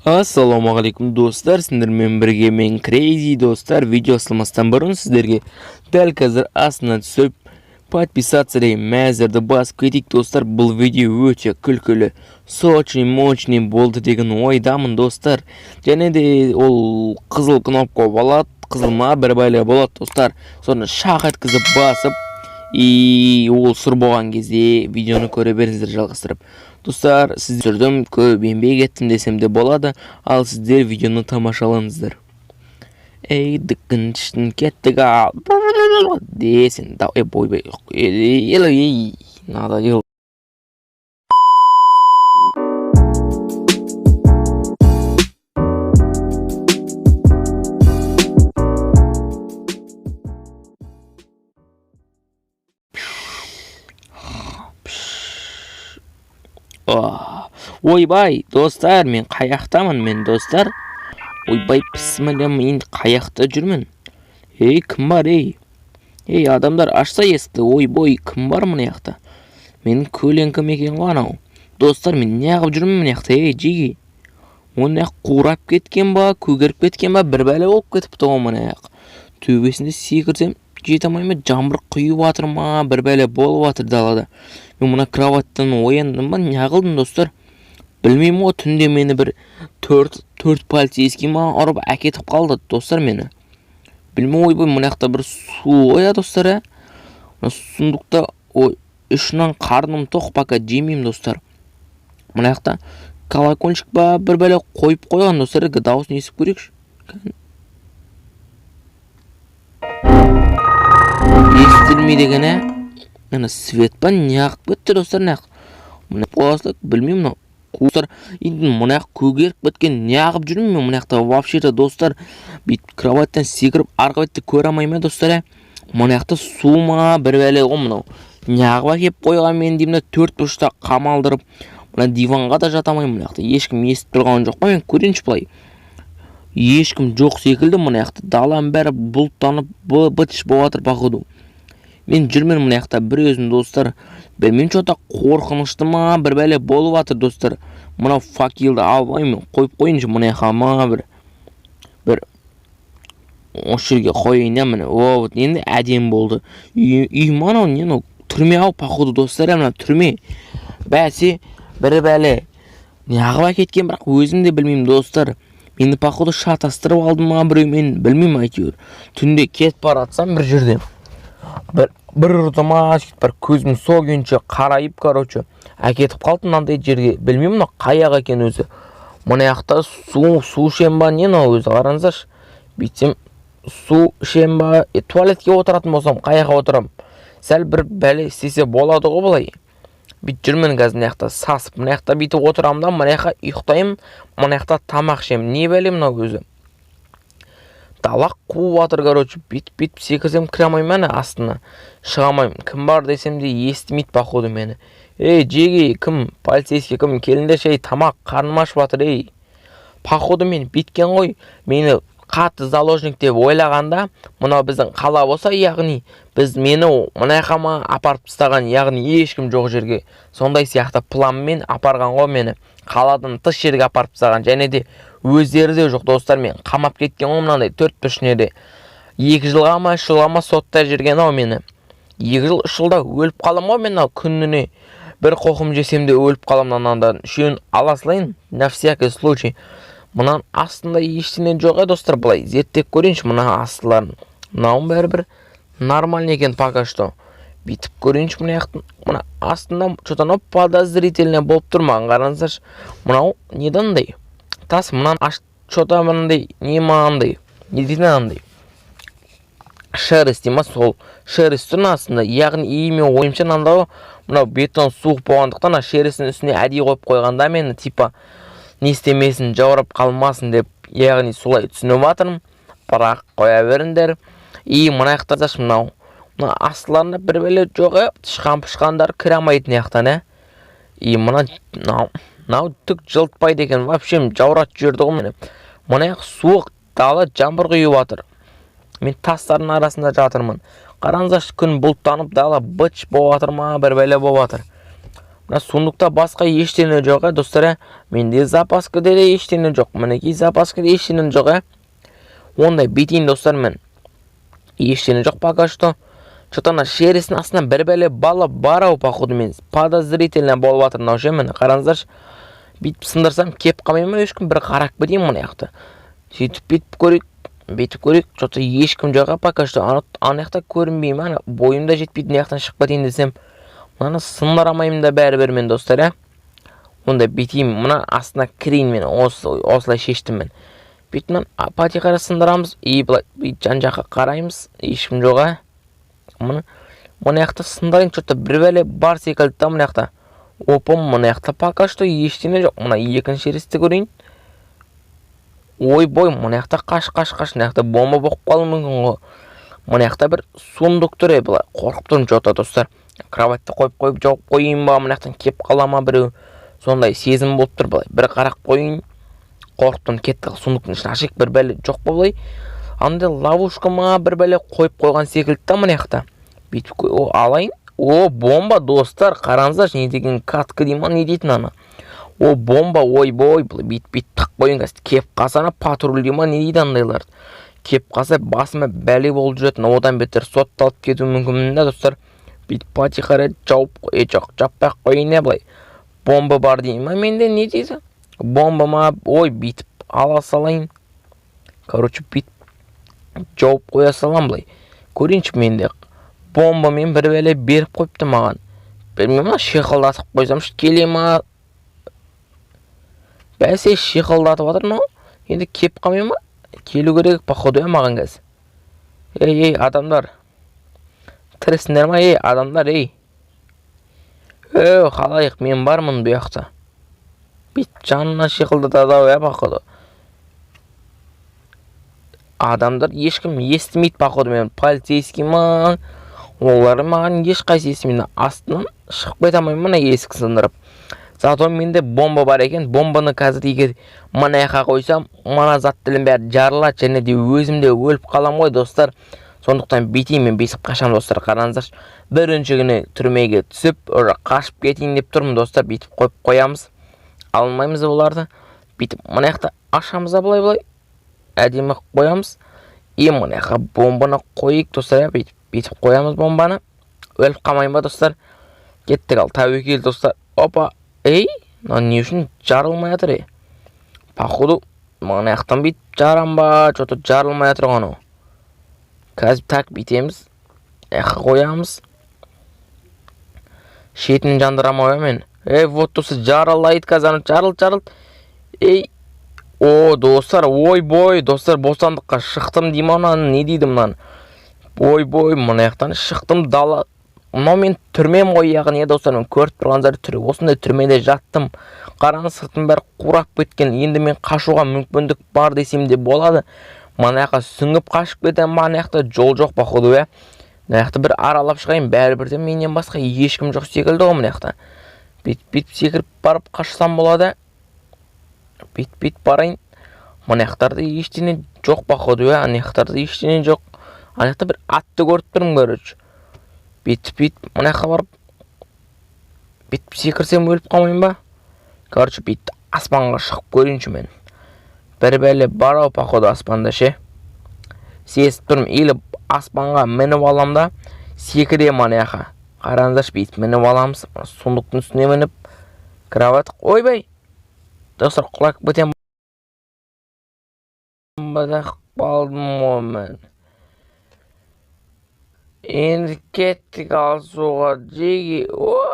Ассалаумағалейкум, достар! Сіздермен бірге мен, Крейзи. Достар, видео бастамастан бұрын сіздерге дәл қазір астына түсіп, подписаться деген мәзірді басып кетейік. Достар, бұл видео өте күлкілі, сочный, мощный болды деген ойдамын, достар. Және де ол қызыл кнопка болады, қызыл ма, бір бәле болады, достар. Соны шақ еткізіп басып, и ол сұр болған кезде видеоны көре беріңіздер жалғастырып. Достар, сіз түсірдім, көп еңбек еттім десем де болады. Ал сіздер видеоны тамашалаңыздар. Ей, дүкін кеттік ал десен. Ей, ойбай, ей, надоел. Ойбай, достар, мен қаяқтамын мен, достар? Ойбай, пісміллә, мен қаяқта жүрмін? Ей, кім бар, ей? Ей, адамдар, ашса есікті! Ойбой, кім бар мына жақта? Менің көлеңкем екен ғой анау. Достар, мен неғып жүрмін мына жақта? Ей, жиги, мына жақ қурап кеткен ба, көгеріп кеткен ба, бір бәле болып кетіпті ғой. Мына жақ төбесінде секірсем, жете алмаймын. Жаңбыр құйып жатыр ма, бір бәле болып жатыр далада. Мен мына кроваттан ояндым ба, не қылдым, достар, білмеймін ғой. Түнде мені бір төрт полицейский ма ұрып әкетіп қалды, достар, мені. Білмеймін. Ойбай, мына жақта бір су ғой, иә, достар, иә. Мына сундукта, ой, үш нан, қарным тоқ, пока жемеймін. Достар, мына жақта колокольчик па, бір бәле қойып қойған. Достар, дауысын естіп көрейікші. Естілмейді екен, ә. Ана свет па, неғып кетті, достар? Мына мына қоясың, білмеймін. Мынау, достар, енді мына жақ көгеріп кеткен. Неғып жүрмін мен мына жақта вообще то достар? Бүйтіп кроваттан секіріп, арғы бетті көре алмаймын, иә, достар, иә. Мына жақта су ма, бір бәле ғой мынау. Неғып әкеліп қойған мен деймін да, төрт бұрышта қамалдырып. Мына диванға да жата алмаймын. Мына жақта ешкім естіп тұрған жоқ па, мен көрейінші былай. Ешкім жоқ секілді мына жақта. Даланың бәрі бұлттанып, быт болып жатыр. Походу, мен жүрмін мына жақта бір өзім, достар. Білмеймін, че то қорқынышты ма, бір бәле болып жатыр. Достар, мынау факелді алып алайын мен, қойып қояйыншы мына жаққа ма, бір осы жерге қояйын, иә. Міне, вот енді әдемі болды. Үй ма анау, не мынау? Түрме ау, походу, достар, иә. Мына түрме, бәсе, бір бәле неғып әкеткен, бірақ өзім де білмеймін. Достар, мені, походу, шатастырып алды ма біреу, мен білмеймін. Әйтеуір түнде кетіп бара жатсам, бір жерде бір ұрды ма, сөйтіп бір көзім сол күйінше қарайып, короче, әкетіп қалды мынандай жерге. Білмеймін, мынау қай жақ екен өзі. Мына жақта су ішемін ба, не мынау өзі? Қараңыздаршы, бүйтсем, су ішемін ба, туалетке отыратын болсам, қай жаққа отырамын? Сәл бір бәле істесе болады ғой. Былай бүйтіп жүрмін қазір мына жақта сасып. Мына жақта бүйтіп отырамын да, мына жаққа ұйықтаймын, мына жақта тамақ ішемін. Не бәле мынау өзі? Дала қуып жатыр. Короче, бүйтіп секірсем, кіре алмаймын, әне, астына шыға алмаймын. Кім бар десем де, естімейді, походу, мені. Ей, жеге, кім? Полицейский, кім? Келіңдерші, ей, тамақ, қарным ашып жатыр, ей. Походу, мен бүйткен ғой, мені қатты заложник деп ойлағанда. Мынау біздің қала болса, яғни біз мені мына жаққа ма апарып тастаған, яғни ешкім жоқ жерге. Сондай сияқты планмен апарған ғой мені, қаладан тыс жерге апарып тастаған. Және де өздері де жоқ, достар. Мен қамап кеткен ғой мынандай төрт бұрышнеде. 2 жылға ма, 3 жылға ма сотта жүрген ау мені. 2 жыл, 3 жылда өліп қаламын ғой мен. Мынау күніне бір қоқым жесем де, өліп қаламын. Мынадан үшеуін ала салайын на всякий случай. Мынаның астында ештеңе жоқ, иә. Достар, былай зерттеп көрейінші мына астыларын. Мынауың бәрібір нормальный екен пока что. Бүйтіп көрейінші мына жақтың мына астында. Че то анау подозрительный болып тұр маған. Қараңыздаршы, мынау неден андай тас? Мынаны аш. Че то мынандай не мынандай не дейді, андай шерсть дей ма, сол шерсть тұр астында, яғни. И мен ойымша, мынандай мынау бетон суық болғандықтан, ана шерстің үстіне әдейі қойып қойған да мені, типа не істемесін, жаурап қалмасын деп, яғни солай түсініп жатырмын. Бірақ қоя беріңдер. И мына жақта мынау мына астыларында бір бәле жоқ, иә. Тышқан пышқандар кіре алмайды мына жақтан, иә. И мына мынау түк жылытпайды екен вообще, жауратып жіберді ғой мені. Мына жақ суық, дала жаңбыр құйып жатыр, мен тастардың арасында жатырмын. Қараңыздаршы, күн бұлттанып, дала быт болып жатыр ма, бір бәле болып жатыр. Мына сундукта басқа ештеңе жоқ, ә, достар, ә. Менде запаскада да ештеңе жоқ. Мінекей, запаскада ештеңе жоқ, ә. Онда бүйтейін, достар, мен. Ештеңе жоқ пока что. Что-то ана шерестің астынан бір бәле бала бар ау, походу, мен. Подозрительно болып жатыр мынау ше, міне, қараңыздаршы. Бүйтіп сындырсам, кеп қалмай ма ешкім, бір қарап кетейін мына жақта. Сөйтіп бүйтіп көрейік, бүйтіп көрейік. Что-то ешкім жоқ, пока что. Ана жақта көрінбей ма, ана бойым да жетпейді, мына жақтан шығып кетейін десем. Мынаны сындыра алмаймын да бәрібір мен, достар, ә. Онда бүйтейін, мына астына кірейін мен, осылай шештім мен. Бүйтіп мынаны потихоньку сындырамыз, и былай бүйтіп жан жаққа қараймыз, ешкім жоқ, ә. Мына мына жақта сындырайын, что-то бір бәле бар секілді да мына жақта. Опа, мына жақта пока что ештеңе жоқ. Мына екінші ресті көрейін. Ойбой, мына жақта қаш, қаш, қаш, мына жақта бомба болып қалуы мүмкін ғой. Мына жақта бір сундук тұр, е, былай қорқып тұрмын что-то, достар. Кроватьты қойып қойып жауып қояйын ба, мына жақтан кеп қала ма біреу? Сондай сезім болып тұр былай. Бір қарап қояйын. Қорқып тұрмын, кеттік, сундуктың ішін ашайық, бір бәле жоқ па былай? Андай ловушка ма, бір бәле қойып қойған секілді да мына жақта. Бүйтіп алайын. О, бомба, достар, қараңыздаршы, не деген катка дей ма, не дейтін ана. О, бомба, ойбой, былай бүйтіп бүйтіп тығып қояйын қазір. Кеп қалса, ана патруль дей ма, не дейді андайлар. Кеп қалса, басыма бәле болып жүретін, одан бетер сотталып кетуім мүмкін да, достар. Бүйтіп потихоньку жауып, е, жоқ, жаппай ақ қояйын, иә, былай. Бомба бар дей ма менде, не дейді? Бомба ма, ой, бүйтіп ала салайын. Короче, бүйтіп жауып қоя салам былай. Көрейінші, менде бомбамен бір бәле беріп қойыпты маған. Білмеймін, мына шиқылдатып қойсамшы, келе ма? Бәсе, шиқылдатып жатыр мынау. Енді кеп қалмай ма? Келу керек, походу, иә, маған қазір. Ей, ей, адамдар. Тірісіңдер ма, ей, адамдар, ей. Ей, халайық, мен бармын бұл жақта. Бүйтіп жанына шиқылдатады ау, иә, походу. Адамдар ешкім естімейді, походу, мен полицейский ма, олар маған ешқайсысы естімейді. Астынан шығып кете алмаймын мына есік сындырып. Зато менде бомба бар екен. Бомбаны қазір егер мына жаққа қойсам, мына заттардың бәрі жарылады және де өзім де өліп қаламын ғой, достар. Сондықтан бүйтейін мен, бүйтіп қашамын, достар, қараңыздаршы. Бірінші күні түрмеге түсіп, уже қашып кетейін деп тұрмын, достар. Бүйтіп қойып қоямыз. Алмаймыз оларды. Бүйтіп мына жақта ашамыз да былай былай. Әдемі қылып қоямыз. И мына жаққа бомбаны қойып, достар, иә, бүйтіп бүйтіп қоямыз бомбаны. Өліп қалмайын ба, достар? Кеттік ал, тәуекел, достар. Опа, ей, мынау не үшін жарылмай жатыр, ей? Походу, мына жақтан бүйтіп жарам ба, что-то жарылмай жатыр ғой анау. Қазір так бүйтеміз. Жаққа қоямыз. Шетін жандырамын ау мен. Ей, вот, достар, жарылайды қазір, ана жарылды, жарылды. Ей, о, достар, ойбой, достар, бостандыққа шықтым дей ма мынаны, не дейді мынаны? Ойбой, мына жақтан шықтым дала. Мынау мен түрмем ғой, яғни, достар, мен көріп тұрғандар түрі осындай түрмеде жаттым. Қараңыз, сыртым бәрі қурап кеткен. Енді мен қашуға мүмкіндік бар десем де болады. Мына жаққа сүңгіп қашып кетемін, мына жақта жол жоқ, походу, иә. Мына жақта бір аралап шығайын, бәрібір де менен басқа ешкім жоқ секілді ғой мына жақта. Бүйтіп бүйтіп секіріп барып қашсам болады. Бүйтіп бүйтіп барайын. Мына жақтарда ештеңе жоқ, походу, иә. Ана жақтарда ештеңе жоқ. Ана жақта бір атты көріп тұрмын, короче. Бүйтіп бүйтіп мына жаққа барып бүйтіп секірсем, өліп қалмаймын ба? Короче, бүйтіп аспанға шығып көрейінші мен. Бір бәле бар ау, походу, аспанда ше. Сезіп тұрмын, или аспанға мініп алам да секіремін ана жаққа. Қараңыздаршы, бүйтіп мініп аламыз, сундуктың үстіне мініп, кровать, ойбай! Достар, құлап кетемін ба деп қалдым ғой мен. Енді кеттік ал суға, жеге. Ойбай!